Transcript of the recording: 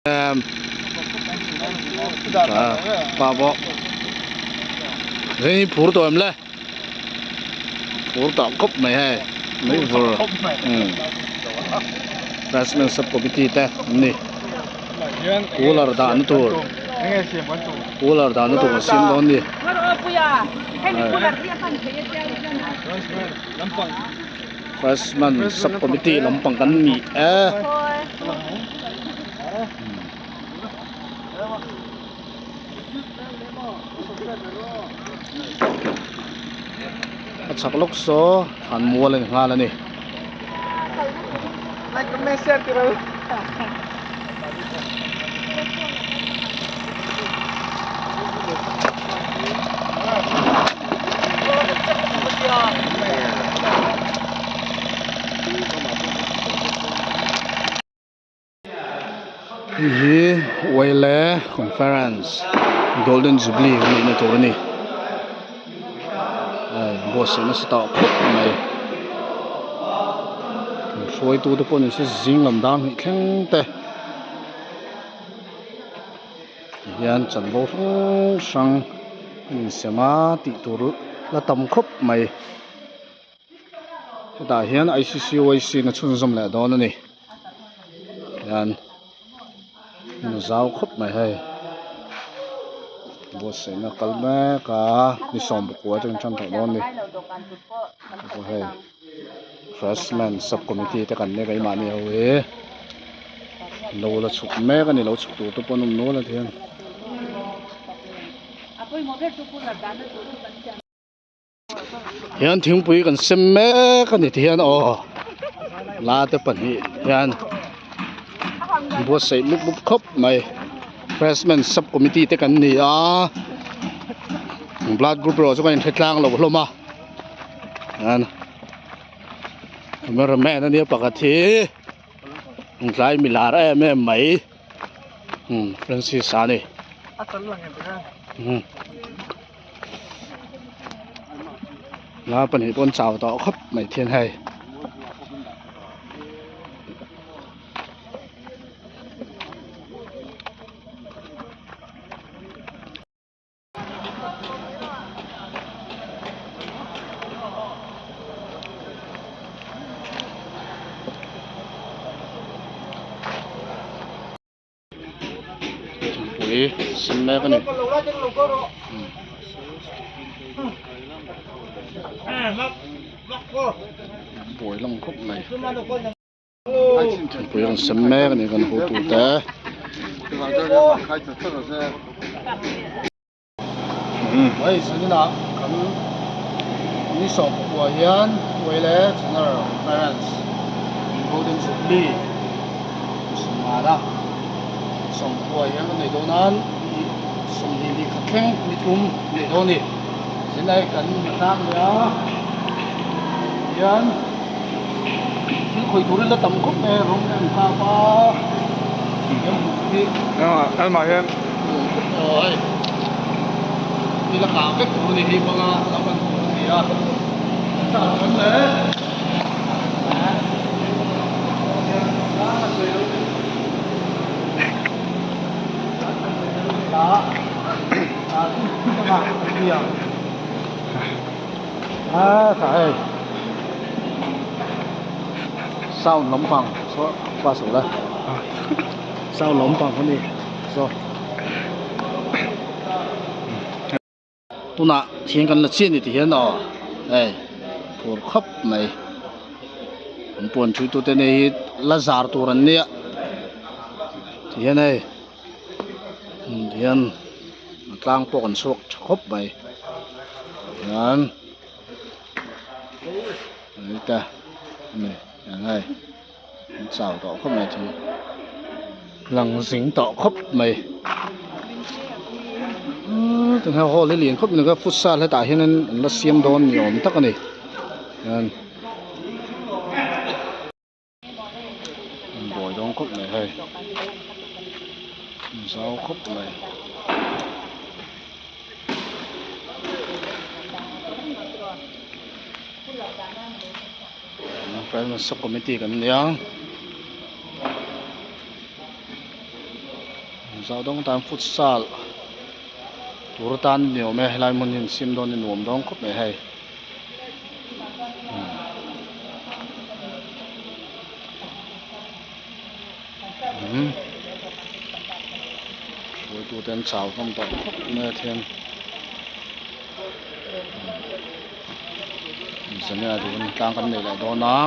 Pa pawh hei phur tawh em le phur tah khawp mai hei mai vur freshman sub committee te an ni cooler dahna tur cooler dahna tur an siam dawn a ni. Freshman sub committee lampang kan ni e. A chhak lawk saw thlan mual a ni nghal a ni. Hei hi Wele conference golden jubilee a nihna tur a ni hei buatsaih nasa tawh khawp mai hruaitu te pawh ni se zing lam dar hnih thleng te tihian chanvo hrang hrang a insem a tih tur la tam khawp mai. Hetah hian I_C_C_Y_C na chhunzawm leh dawn a ni hian hmun zau khawp mai hei buatsaihna kal mek a ni sawmpakua atangin tan tawh dawn a ni hei freshman sub committee te kan nia keimahni ho hi lo la chhuk mek a ni lo chhuk tur te pawh an awm nual a ti hian. Hian thingpui kan sem mek a ni ti hian aw la te pahnih hian buatsaih mup mup khawp mai freshman sub committee te kan ni a blood group erawh chu kan inhre tlang lo hlawm a hian camera man ania pakhat hi tlai milar em em mai. Francis a ni. La pahnih pawn chau tawh khawp mai thian hei. Thingpui sen mek a ni. Buai lang khawp mai. Thingpui rawn sem mek a ni kan hotute. Hei zaninah kan ni sawmpakua hian Wele General Conference Golden Jubilee sawmngan a sawmpakua hian kan nei dawn a 20 ni khat thleng ni thum nei dawn a ni zinai kan mi tlang leh a hian thil khawih turin la tam khawp mai a rawng en kap a Helmah hian aw hei hi la kah vek tur a ni hi banga lo lan tur a ni a tah chuan le a tah hei sound lampang saw pass lo la sound lampang a ni saw tunah thing kan la chiah a ni tihian aw hei phur khawp mai an puan thui tute nei hi la zar tur an nia tihian hei tihian a tlang pawh kan chhuak tha khawp mai tihian te ani eng hei an chau tawh khawp mai thing lang zing tawh khawp mai umm tunah hian hall hi lian khawp mai futsal hetah hian an la siam dawn ni awm tak a ni chuan buai dawn khawp mai hei zau khawp mai. Prime Minister committee kan nia. Zau dawng tan futsal tur atan ni awm e helai hmun hi an siam dawn a nuam dawn khawp mai hei umm hruaitu te an chau hlawm tawh khawp mai a thian zan ah tlang kan nei leh dawn a.